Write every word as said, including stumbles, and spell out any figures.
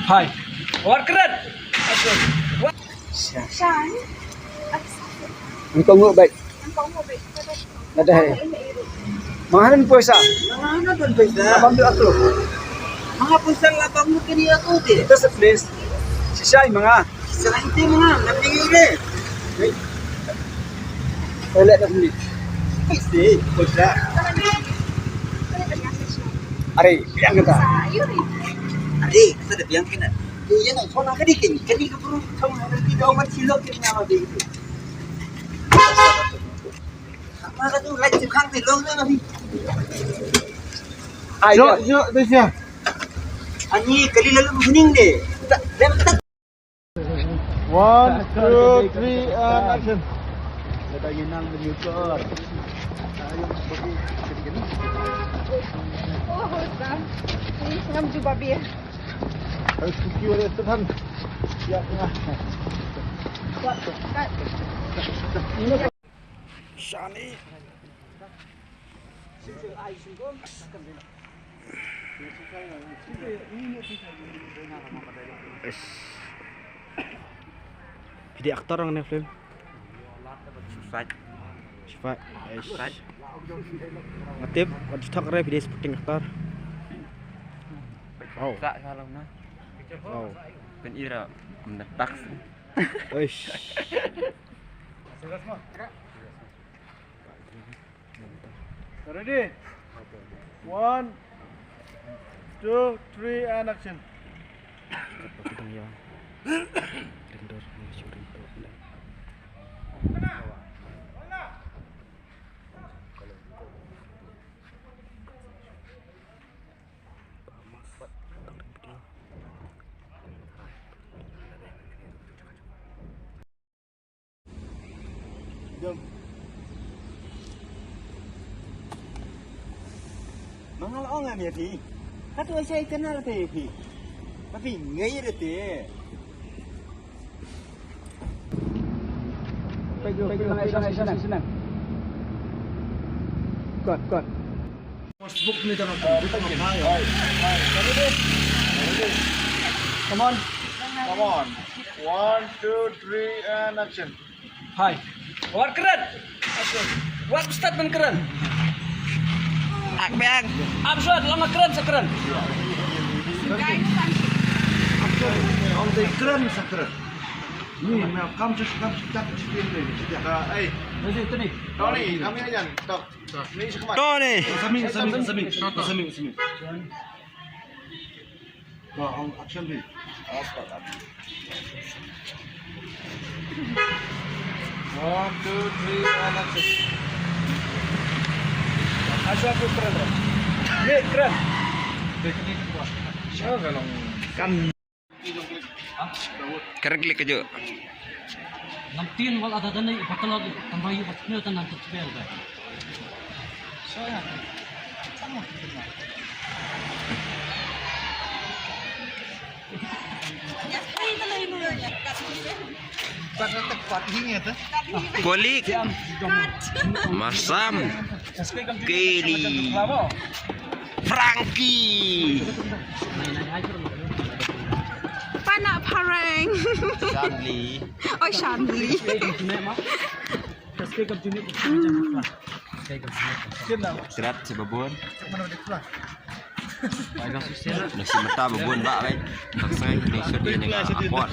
Hai. Wat kren. Shan. Engkau nguk baik. Nadai. Mangan poisa. Mangan poisa. Abang tu aku. Mangan poisa lah abang tu kini aku tu. Itu sebelas. Sisa mangan. Sisa itu mangan. Nanti ni. Toilet dah sini. Pasti, poisa. Ari, biang kita. Ari, kita dah biang kena. Iya, nak kau nak kadi kini. Kadi ke perut kau nak kadi kau mati lo kini nama dia. Apa kata tu, like tu kan tu lo nak ni. Ai, yo, yo, tu sia. Ani kali lalu kuning deh. Tak, tak. One, two, three, and action. Oh, dah. Ini ngam jubab ya. Harus kuki oleh Tuhan. Ya, ya. Shani. Ish. Phi dei actor hangne film? Suicide. Suicide. Ish. Suicide. Nga tip, wat ju thok re phi dei supporting actor. Wow. Sa sa long na. Wow. Kan ira mendetak. Ish. Ready? One, two, three, and action. Jom. Mangal ong am ya phi. Katu asai kenal te phi. Tapi ngai re te. Peglo, peglo, peglo, peglo, peglo. Cut, cut. Come on. Come on. One, two, three, and action. Hai. Wat kren. Action. Wat start ban kren. Ak bang. Action, lama kren sa kren. Action. Ong dei kren sa kren. Ni, kam cak, kam cak, cak, cak, cak. Tony, kami aja. Tok. Tony. Sami, sami, sami, sami, sami. Ba, ong action deh. One, two, three, and action. Action, action, kren, kren. Ni, kren. Kan. Kren klik aja. Ngam tin wal ada tanda i patalot tamba yu patne tan nan tut spel ba. Kolik. Masam. Keli. Frankie. Panak Pareng. Shanli. Oh, Shanli. Krat sha babun. Nasi mata babun ba, eh. Nasi mata babun.